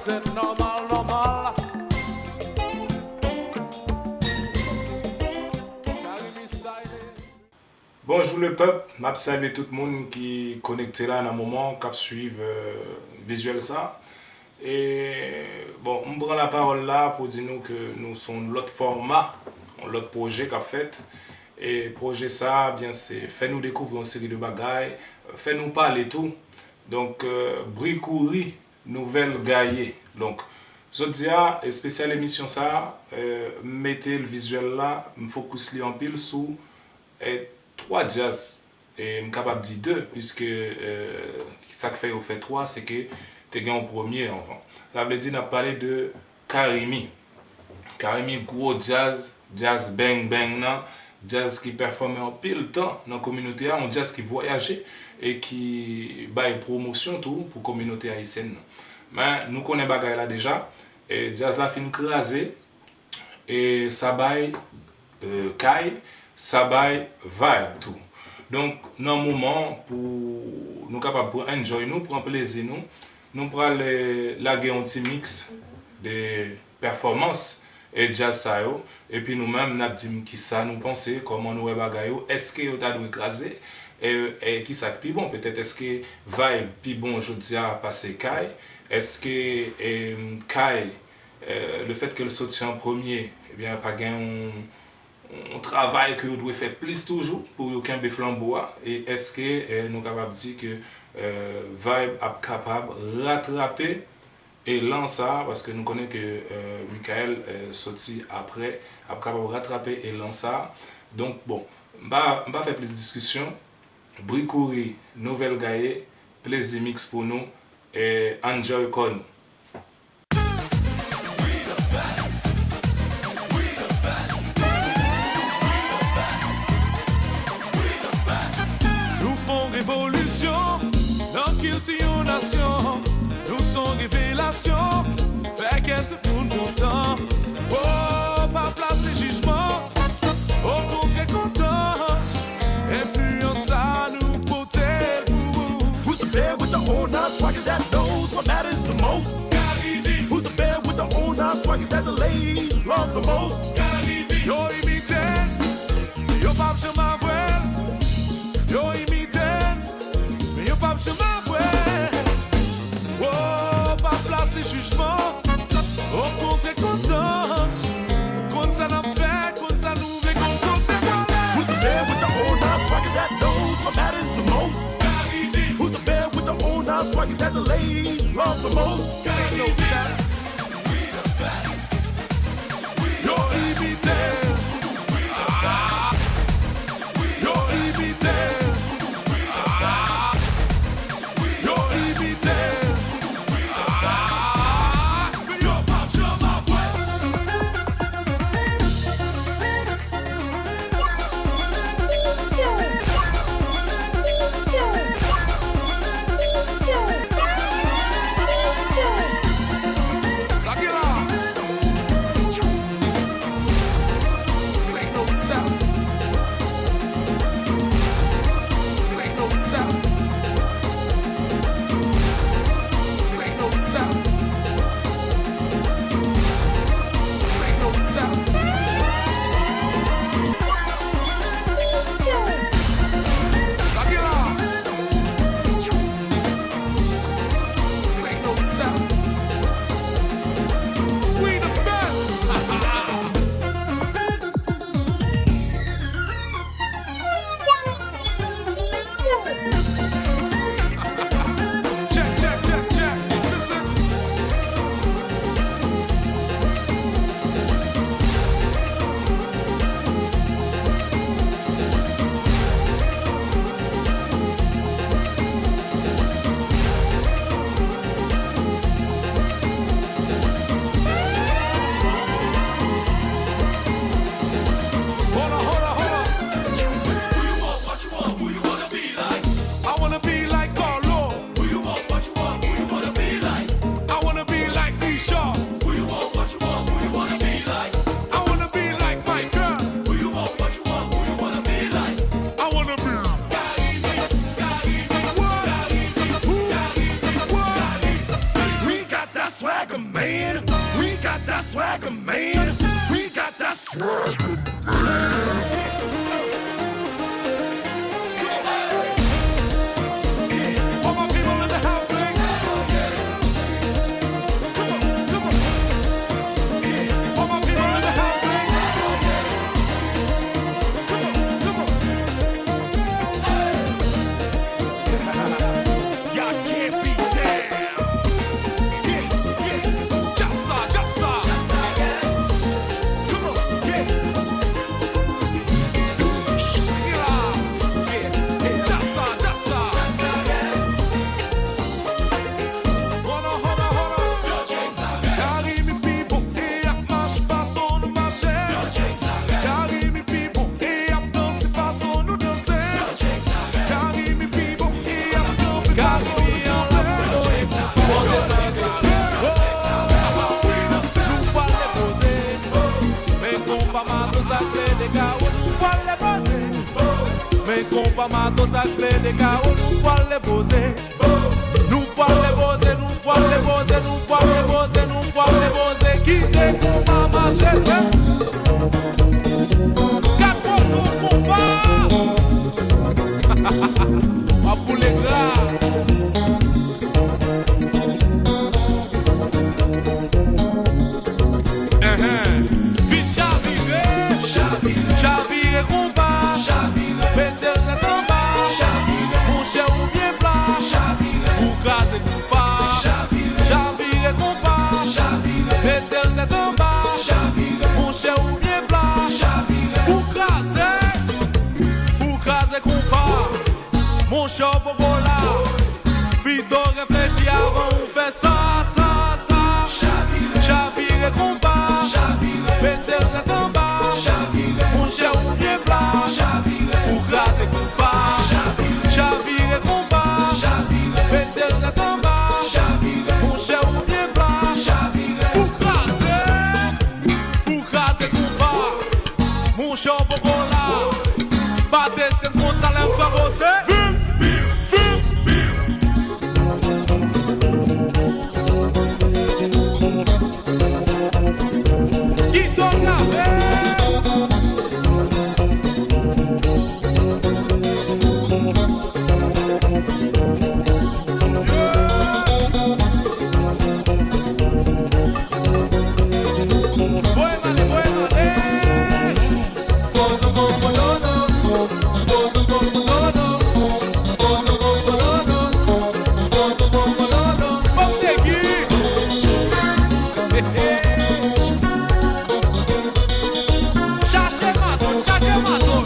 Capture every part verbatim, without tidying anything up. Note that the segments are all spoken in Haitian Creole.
Se nòmal, nòmal. Carimi style. Bonjou lepèp, m ap salye tout moun ki konekte la nan moman, k ap swiv, euh, vizyèl sa. E, bon, m pran lapawòl la pou di nou ke nou se yon lòt fòma, yon lòt pwojè k ap fèt. E pwojè sa, byen, se fè nou dekouvri yon seri de bagay, fè nou pale tou. Donk, euh, Bri Kouri, Nouvèl Gaye. Donk, jodi a, espesyal emisyon sa, euh, m mete l vizyèl la, m fokis li anpil sou, euh, twa djaz, e m kapab di de, piske, euh, sa k fè yo fè twa, se ke te gen yon premye anvan. Sa vle di n ap pale de Carimi. Carimi, gwo djaz, djaz bang bang nan, djaz ki pèfòme anpil tan nan kominote a, yon djaz ki vwayaje e ki bay pwomosyon tou pou kominote ayisyèn nan. Men nou konnen bagay la deja, e djaz la fin kraze, e sa bay, euh, kay, sa bay vibe tou. Donk, nan moman pou nou kapab pran enjoy nou, pran plezi nou, nou pral, euh, lage yon ti mix de pèfòmans, e djaz sa yo, epi nou menm n ap di m kisa nou panse, kòman nou wè bagay yo, èske yo ta dwe kraze, e, e kisa k pi bon, petèt èske vibe pi bon jodi a pase kay, èske, e, kay, e, lefèt ke l soti an premye, ebyen pa gen yon, yon travay ke yo dwe fè plis toujou pou yo kenbe flanbo a, e èske, e, nou kapab di ke, e, vibe ap kapab ratrape elan sa, paske nou konnen ke, euh, Michael, euh, soti apre, ap kapab ratrape elan sa. Donk, bon, m pa, m pa fè plis diskisyon. Bri Kouri, Nouvèl Gaye, plezi mix pou nou, e enjoy kò nou. Nou fè yon revolisyon nan kilti yon nasyon. Nou se yon revelasyon, fè kè tout moun kontan. Oh, pa plase jijman, okontrè kontan. Enfliyans sa nou pote l pou ou. Who's the bear with the owner? Swagger that knows what matters the most. Who's the bear with the owner? Swagger that the ladies love the most. Yo imite l, yo p ap janm avwe l. Yo imite n, men yo p ap janm avwe n. Wo, pa plase jijman, okontrè kontan. Konn sa n ap fè, konn sa nou vle, konn kote n prale. Who's the bear with the owner? Swagger that knows what matters the most. Who's the bear with the owner? Swagger that the ladies love the most. Yo imite l. Yo imite l. Yo imite l. Yo p ap janm avwe. Y'all can't beat that. Yeah, yeah. Jasa, jasa. Come on, yeah. Check it out. Yeah, yeah. Jasa, jasa. Hold on, hold on, hold on. Carimi pi bon e ap mache fason nou mache. Carimi pi bon e ap danse fason nou danse. Carimi pi bon e ap kanpe fason nou kanpe. Poze sa vle. Nou pral depoze. Men konpa mato sa k vle de kawo, nou pral depoze. Men konpa mato sa k vle de kawo, nou pral depoze. Nou pral depoze, nou pral depoze, nou pral depoze, nou pral depoze. Kite konpa mache, se. Gad pozo konpa. W ap boule gra. Enhen. Vin chavire. Chavire. Chavire konpa. Chavire. Mete l tèt anba. Chavire. Monchè ou byen pla. Chavire. Ou kraze konpa. Chavire. Chavire konpa. Chavire. Mete l tèt anba. Chavire. Monchè ou byen pla. Chavire. Ou kraze. Ou kraze konpa. Monchè w poko la. Pito reflechi avan ou fè sa, sa, sa. Chavire konpa. Mete l tèt anba. Monchè ou byen pla. Ou kraze konpa. Chavire konpa. Mete l tèt anba. Monchè ou byen pla. Ou kraze. Ou kraze konpa. Monchè w poko la. Pa teste m konsa lè m frape w se. Vim, vim, vim, vim. Kite w kraze. Chache maton, chache maton.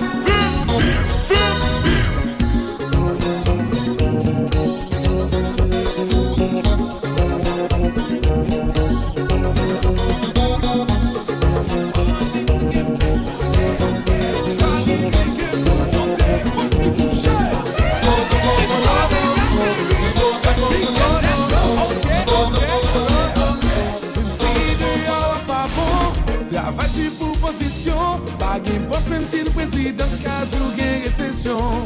Menm si deyò a pa bon, travay di pou pozisyon. Pa gen bòs, menm si l prezidan, ka di w gen resesyon.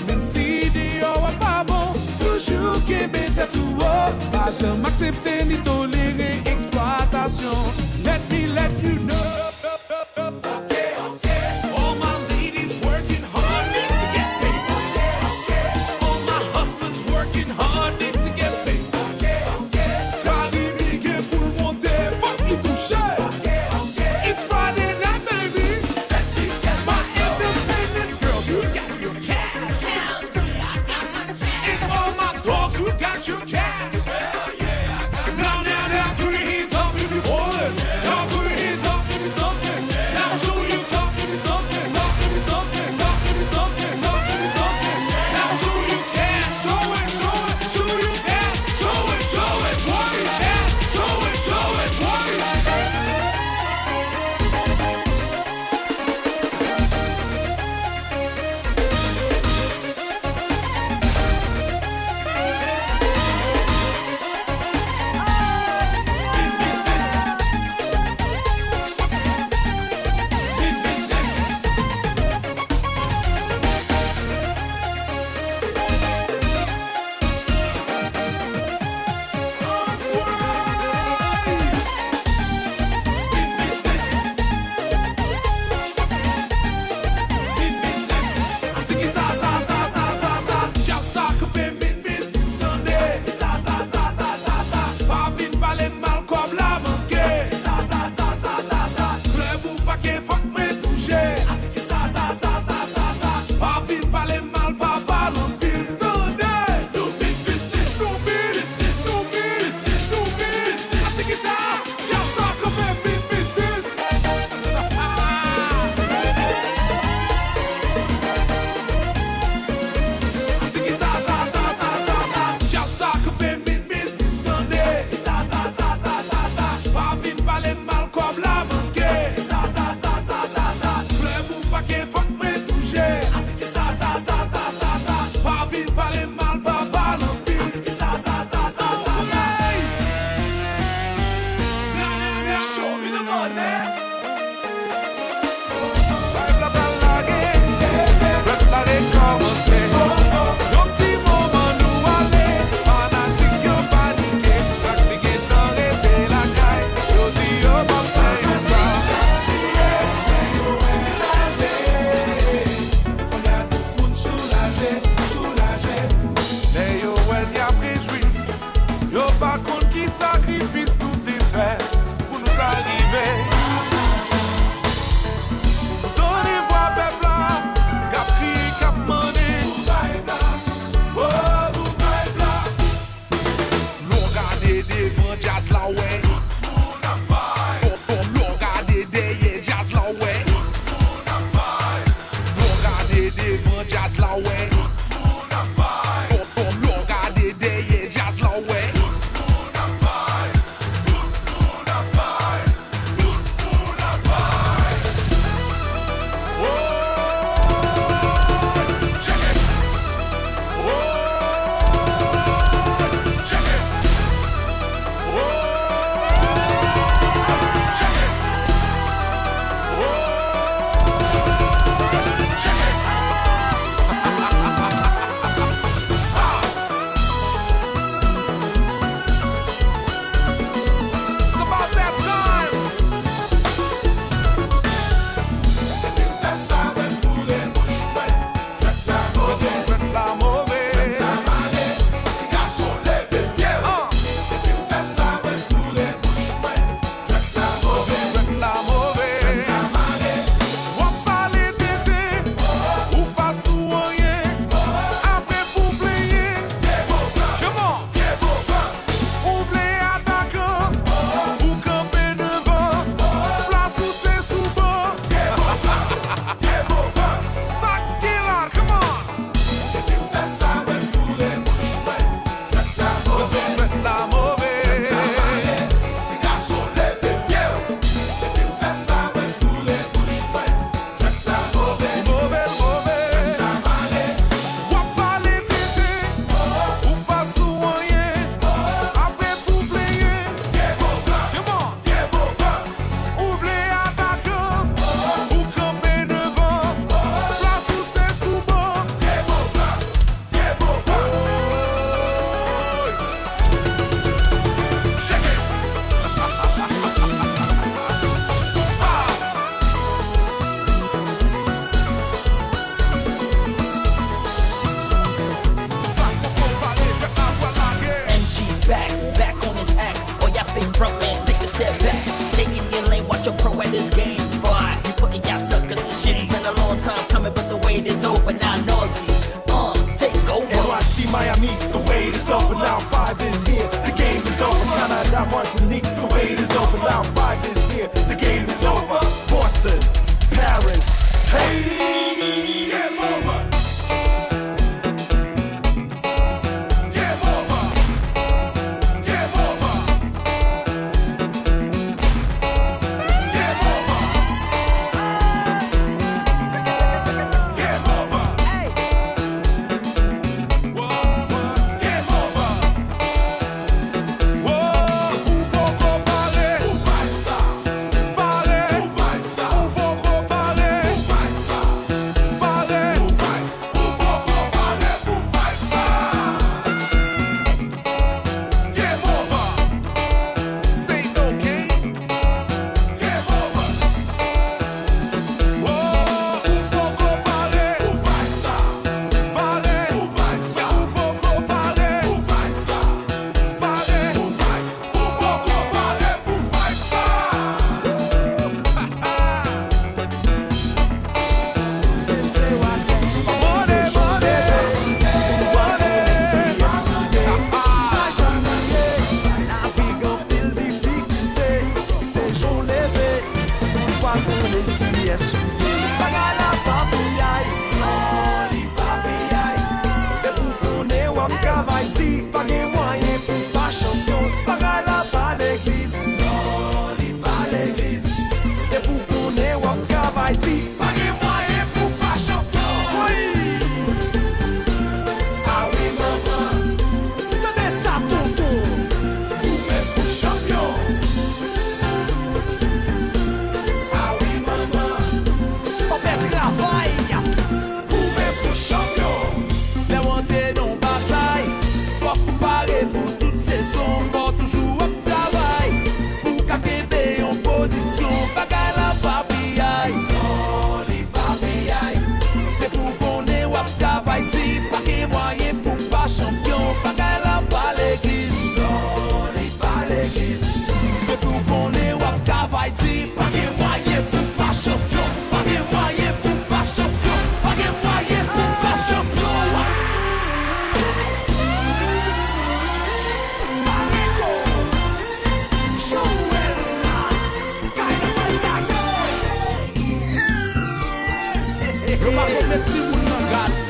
Menm si deyò a pa bon, toujou kenbe tèt ou wo. Pa janm aksepte ni tolere eksplwatasyon. Let me let you know. All my ladies working hard to get paid. All my hustlers working hard to get paid. Carimi gen pou l monte, fòk li touche. It's Friday night, baby. My independent girls, you got your cash. And all my dogs, you got your cash. Now, now, now, put your hands up if you ballin'. Now, put your hands up if you Djaz la w wè. Bon, bon, lè w gade dèyè djaz la w wè. It's about that time. Depi m fè sa, mwen foure bouch mwen. Jwèt la move. Jwèt la move. Jwèt la male. Ti gason, leve pye w. Ah. Depi m fè sa, mwen foure bouch mwen. Jwèt la move. Jwèt la move. Jwèt la male. W ap pale tete. Ou pa sou anyen. Apre pou plenyen. Come on. Ou vle atakan, ou kanpe devan, plas ou se sou ban. Sa k gen la, come on! Depi m fè sa, mwen foure bouch mwen. Jwèt la move. Jwèt la move. Ti gason, leve pye w. Depi m fè sa, mwen foure bouch mwen. Jwèt la move. Move, move. Jwèt la male. W ap pale tete. Ou pa sou anyen. Apre pou plenyen. Come on. Ou vle atakan. Ou kanpe devan. Plas ou se sou ban. M G's back, back on his act. All y'all fake front mans, take a step back. Stay in your lane, watch a pro at this game. Before I be putting y'all suckers to shame. It's been a long time coming, but the wait is over now. Naughty, uh, take over. N Y C Miami, the wait is over now. Five is here, the game is over. Canada, Martinique, the wait is over now. Five is here, the game is over. Boston, Paris, Haiti. Game over. Game over. Game over. Game over. Game over. Game over. Ou poko pare pou vibe sa. Pare pou vibe sa. Ou poko pare pou vibe sa. Pare pou vibe. Ou poko pare pou vibe sa. Game over. Say no game. Game over. Oh, ou poko pare pou vibe sa. Pare pou vibe sa. Ou poko pare pou vibe sa. Pare pou vibe. Ou poko pare pou vibe sa. Mande, mande, mande. Pa janm bliye, lavi gen anpil difikilte. Se jan w leve, ou pa konnen kiyès ou ye. Bagay la pa piyay, non, li pa piyay. Depi w konnen w ap travay di, pa gen mwayen pou w pa chanpyon. Bagay la pa legliz, non, li pa legliz. Depi w konnen w ap travay di, pa gen mwayen pou w pa chanpyon. Wi! A wi, manman. Tande sa, tonton. Ou menm pou chanpyon. A wi, manman. Fò fè travay. Ou menm pou chanpyon. Lè w antre nan yon batay, fòk ou pare pou tout sezon. Fò w toujou ap travay pou w ka kenbe yon pozisyon. Bagay la pa piyay, non, li pa piyay. Depi w konnen w ap travay di, pa gen mwayen pou w pa chanpyon. Bagay la pa legliz, non, li pa legliz. Depi w konnen w ap travay di, pa gen mwayen pou w pa chanpyon. Pa gen mwayen pou w pa chanpyon. Pa gen mwayen pou w pa chanpyon. Mariko, Joel la, kay nan kay la. Yo pa konn met timoun nan gad.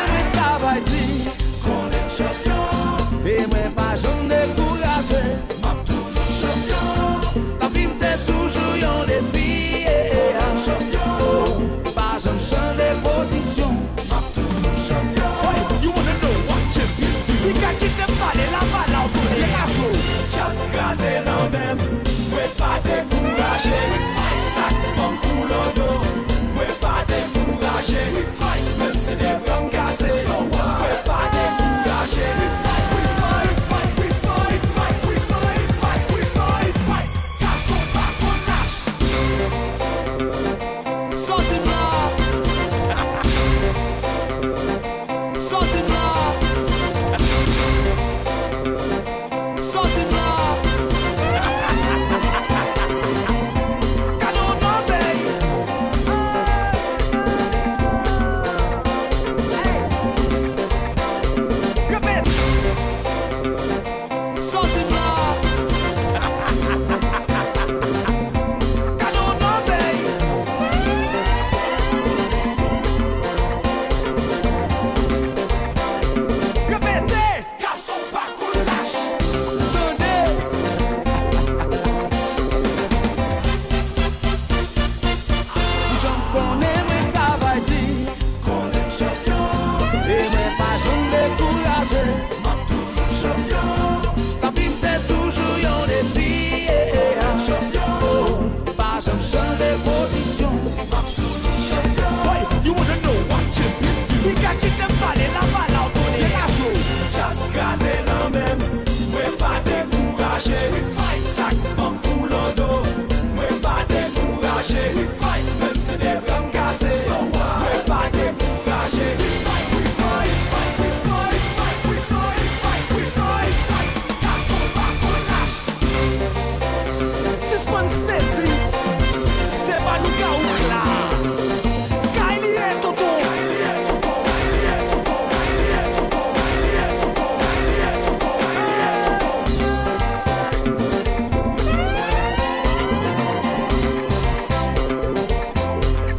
Mwen travay di, konnen m chanpyon. E mwen pa janm dekouraje. M ap toujou chanpyon. Lavi m te toujou yon defi. Konnen m chanpyon. Pa janm chanje pozisyon. M ap toujou chanpyon. Hey, you wanna know what champions do? Piga kite m pale, la pa la w tounen. Degaj ou. Just kraze nan men m. Mwen pa dekouraje. Sa k pran m pou lòdo. Mwen pa dekouraje. Menm si de bra m kase, mwen pa dekouraje. Gason pa konn lach. Sòti blan. Sòti blan. Sòti blan. Gade yon nòbèy. Repete. Sòti blan. Gade yon nòbèy. Repete. Gason pa konn lach. Tande. Ou janm konnen mwen travay di. Konnen m chanpyon. E mwen pa janm dekouraje. M ap toujou chanpyon. Lavi m te toujou yon defi. Konnen m chanpyon. Pa janm chanje pozisyon. M ap toujou chanpyon. Hey, you wanna know what champions do? Piga kite m pale, la pa la w tounen. Degaj ou. Just kraze nan men m. Mwen pa dekouraje. Sa k pran m pou lòdo. Mwen pa dekouraje. Menm si de bra m kase. Mwen pa dekouraje. Gason pa konn lach. Sispann sezi, se pa nou gawouk la. Kay li ye, tonton.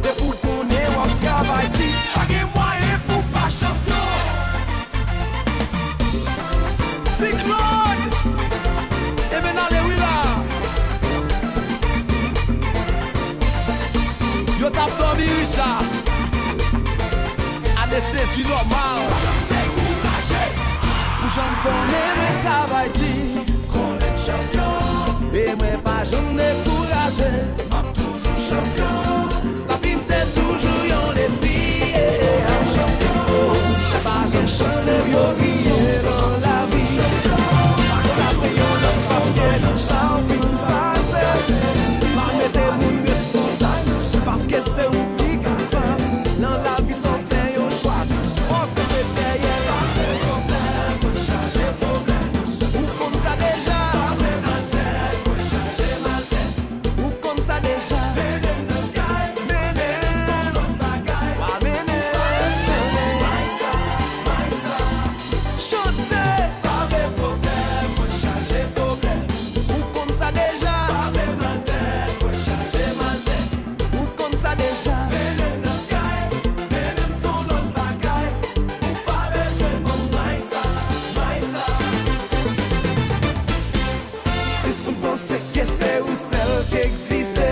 Depi w konnen w ap travay di, pa gen mwayen pou pa chanpyon. Siklòn! Ebyen n ale wi la. Yo t ap dòmi wi sa. Anestezi nòmal. Ou janm konnen mwen travay di. Konnen m chanpyon. E mwen pa janm dekouraje. M ap toujou chanpyon. Lavi m te toujou yon defi. Chanpyon, se pa yon chans pou yo viye nan lavi. Sa se yon lòt sa w gen nan sa w fin pase. Pa mete moun responsab, paske se ou ki kapab. Nan lavi sa w fè yon chwa, fòk ou ret dèyè. Ou konn sa deja. Ou konn sa deja. Mennen l nan kay. Mennen l. Sou lòt bagay. W a mennen l. Chante. Pa vle pwoblèm, mwen chaje pwoblèm. Ou konn sa deja. Pa vle maltèt, mwen chaje maltèt. Ou konn sa deja. Mennen l nan kay. Mennen l sou lòt bagay. Ou pa bezwen ban m may sa, may sa. Sispann panse ke se ou sèl ki egziste.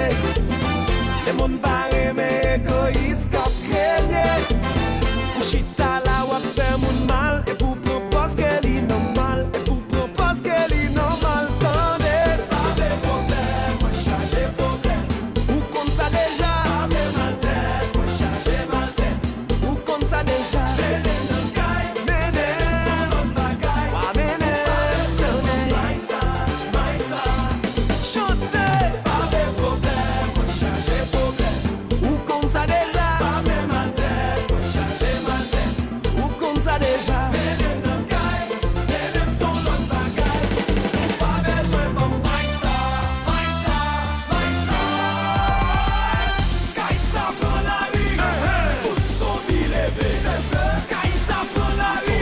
Lemonn pa renmen egoyis k ap renye. Ou chita la, w ap fè moun mal, epi w pran pòz ke li nòmal, epi w pran pòz ke li nòmal, tande. Pa vle pwoblèm, mwen chaje pwoblèm. Ou konn sa deja. Pa vle maltèt, mwen chaje maltèt. Ou konn sa deja. Mennen l nan kay. Mennen l. Sou lòt bagay. W a mennen l. Pa bezwen ban m may sa, may sa. Chante. Pa vle pwoblèm, mwen chaje pwoblèm. Ou konn sa deja. Pa vle maltèt, mwen chaje maltèt. Ou konn sa deja. Mennen m nan kay, mennen m sou lòt bagay. Ou pa bezwen ban m may sa, may sa, may sa. Kay sa pran lari, tout zonbi leve. Se vre. Kay sa pran lari,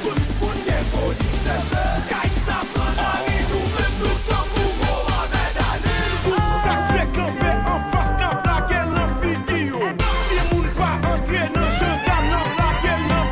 tout moun gen foli. Se vre. Kay sa pran lari, nou menm nou tankou Mohamed Ali. Tout sa k vle kanpe anfas n ap lage l nan figi yo. Timoun pa antre nan jandam, n ap lage l nan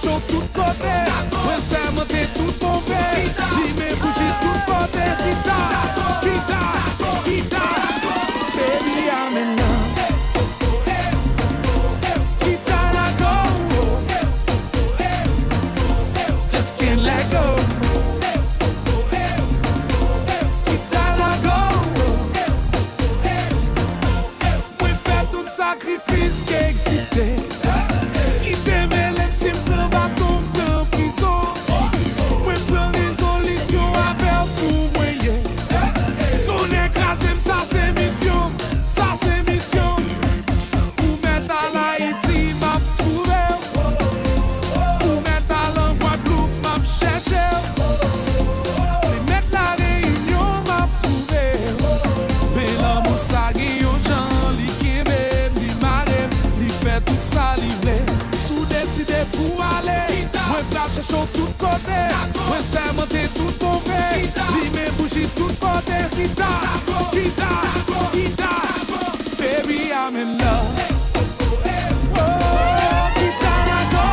Cho tout kote, mwen sèmante tout move. Limen bouji tout kote, kita, kita, kita. Baby, I'm in love. Kita la go. Just can't let go. Kita la go. Mwen fè tout sakrifis ki egziste. Kite m ale m si m pran baton m pran prizon. Mwen pran rezolisyon avè w pou mwen ye. Tonnè kraze m, sa se misyon m, sa se misyon m. Ou mèt al Ayiti, m ap twouve w. Ou mèt al an Gwadloup, m ap chèche w. Li mèt Lareyinyon, m ap twouve w. Men lanmou sa gen yon jan, li kenbe m, li mare m, li fè tout sa li vle. Si w deside pou w ale, mwen pral chèche w tout kote. Mwen sèmante tout move. Limen bouji tout kote. Kita, kita, kita. Baby, I'm in love. Oh, kita la go.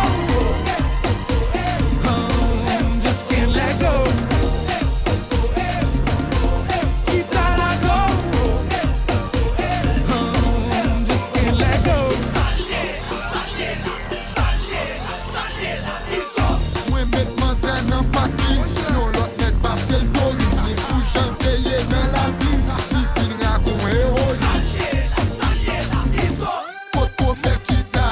Um, just can't let go. Kita la go. Um, just can't let go. Mwen met manzè nan pakin. Yon lòt nèg pase l torin. Li pou jan l te ye nan lavi. Li vin ragon ewoyin. Kot pwofè kita.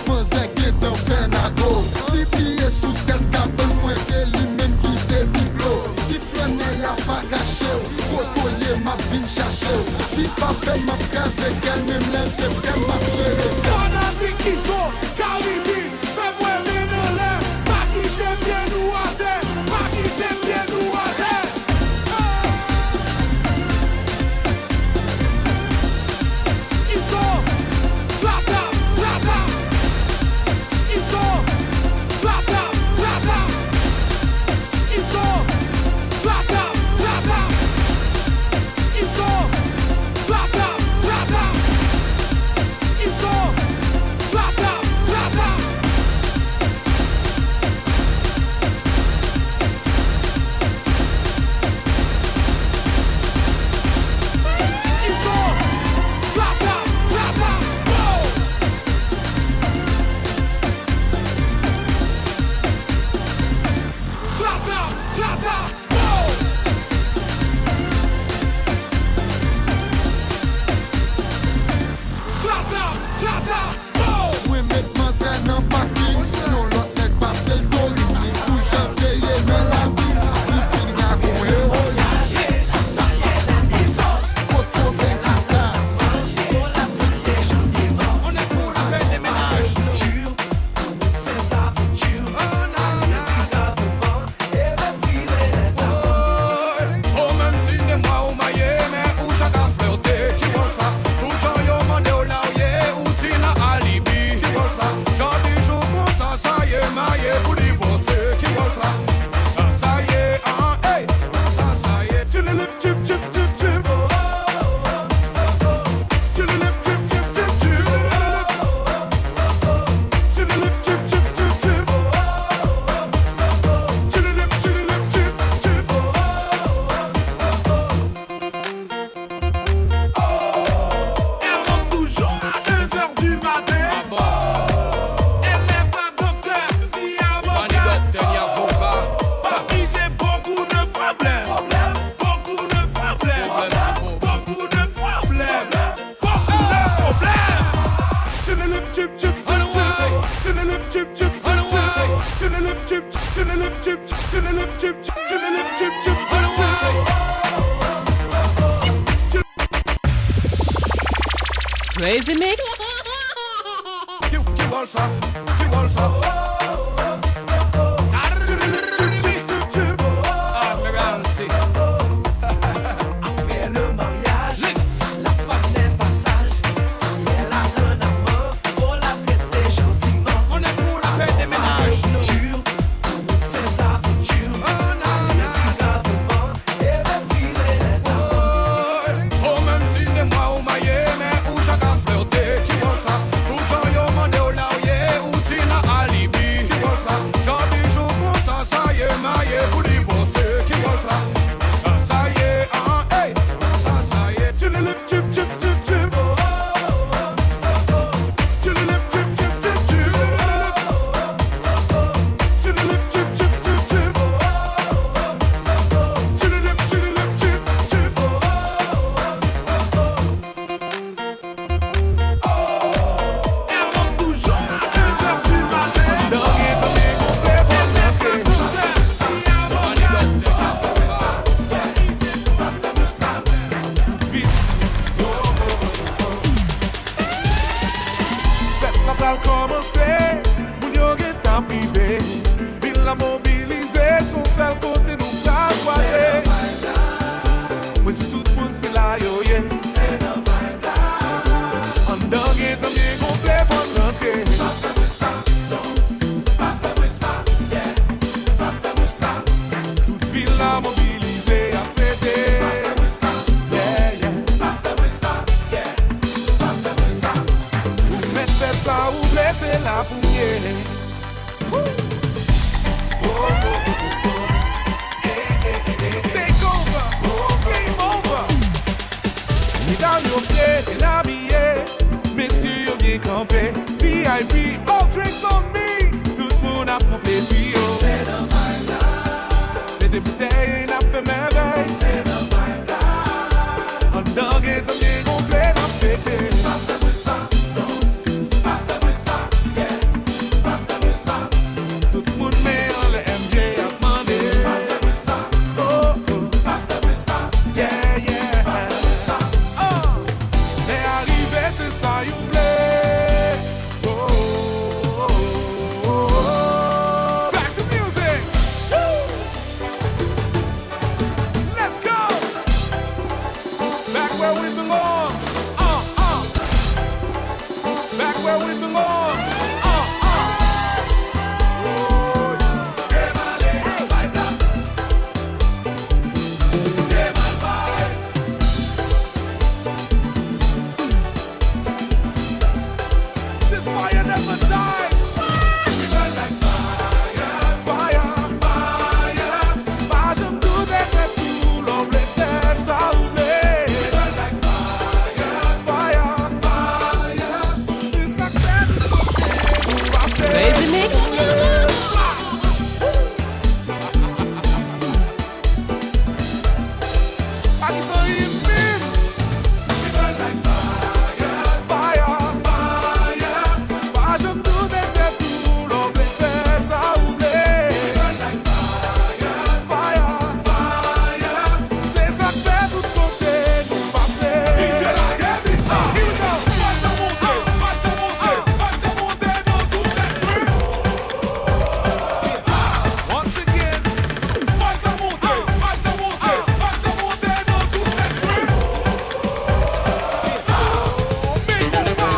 Manzè gentan fè lago. Li piye sou tèt kabann mwen, se li menm ki te biblo. Ti flannè a pa kache w. Kote w ye, m ap vin chache w. Ti pa pè, m ap kraze kè l, menm lè l se frè m, m ap jere kè l. Fanatik Izo, Karibi, fè mwen men n anlè. Pa kite pye nou atè, pa kite pye nou atè. Izo, flata, flata. Izo, flata, flata. Izo, flata, flata. Izo, flata, flata. Izo, flata, flata. Izo, flata, flata, wow! Flata, flata, wow! Flata, flata, wow! Mwen met manzè nan pakin. Yon lòt nèg pase l torin. Li pou jan l te ye nan lavi. Li vin ragon ewoyin. Kot pwofè kita. Oh, menm si de mwa ou maye, men ou chak a flète, ki wòl sa? Tout jan yo mande w la w ye, ou di nan alibi, ki wòl sa? Jodi jou konsa sa ye, maye pou divòse, ki wòl sa? Konsa sa ye, an, ey, konsa sa ye. Tchililip, tchip, tchip, tchip, tchip. Elle monte toujours à deux heures du matin. Elle n'est pas docteur ni avocat. Parce que j'ai beaucoup de problèmes. Beaucoup de problèmes. Beaucoup de problèmes. Beaucoup de problèmes. Tchililip, tchip, tchip, tchip, tchip. Tchililip, tchip, tchip, tchip, tchip. Tchililip, tchip, tchip, tchip, tchip. Tchililip, tchip, tchip, tchililip, tchip, tchip, tchip. Crazy Mix. Ki, ki wòl sa? Ki wòl sa? Admiralty. Après le mariage, si la femme n'est pas sage, si elle attend un amant, faut la traiter gentiment. On est pour la paix des ménages, nous. Aventure, pour route Sainte-Aventure. Oh, non, non. Respire avant et mépriser les amours. Oh, menm si de mwa ou maye, men ou chak a flète, ki wòl sa? Tout jan yo mande w la w ye, Se yon sèl kote nou pral kwaze. Mwen di tout moun se la yo ye. Anndan gentan byen gonfle, fò n rantre. Tout vil la mobilize, ap fete. Yeah, yeah. Ou mèt fè sa ou vle, se la pou m ye. Woo! Oh, oh, oh, oh, oh. Take over. Game over. Medam yo fre, byen abiye. Mesye yo byen kanpe. V I P, all drinks on me. Tout moun ap pran plezi yo. Mete boutèy, n ap fè mèvèy. Anndan gentan byen gonfle, n ap fete. Tout moun men anlè, M J ap mande. Oh, oh. Yeah, yeah. Ah. Lè a rive, se sa yo vle. Oh, oh, oh, oh, oh. Back to music. Woo! Let's go! Back where we belong. Uh, uh. Back where we belong. Uh, uh. Oh, yeah. This fire never dies. Fire, fire, fire. Pa janm doute, fè tou lè w vle, fè sa w vle. Fire, fire, fire. Se sa k fè nou monte, nou pase. Crazy Mix. Pa kite anyen menm. Fire, fire. Pa janm doute, fè tou lè w vle, fè sa w vle. Fire, fire. Se sa k fè tout kote nou pase. D J lage beat la. Here we go. Fè sa monte, fè sa monte, fè sa monte nan tout tèt mwen. Once again. Fè sa monte, fè sa monte, fè sa monte nan tout tèt mwen. Men konpa.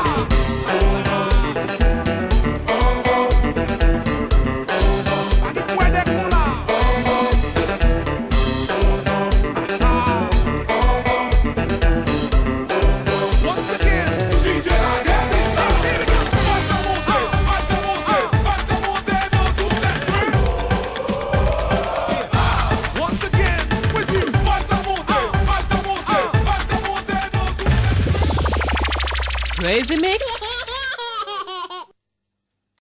Pa gen kwè de kou la. Once again, D J lage beat la. Fè sa monte, fè sa monte, fè sa monte nan tout tèt mwen. Once again, with you. Fè sa monte, fè sa monte, fè sa monte nan tout tèt mwen. Crazy Mix.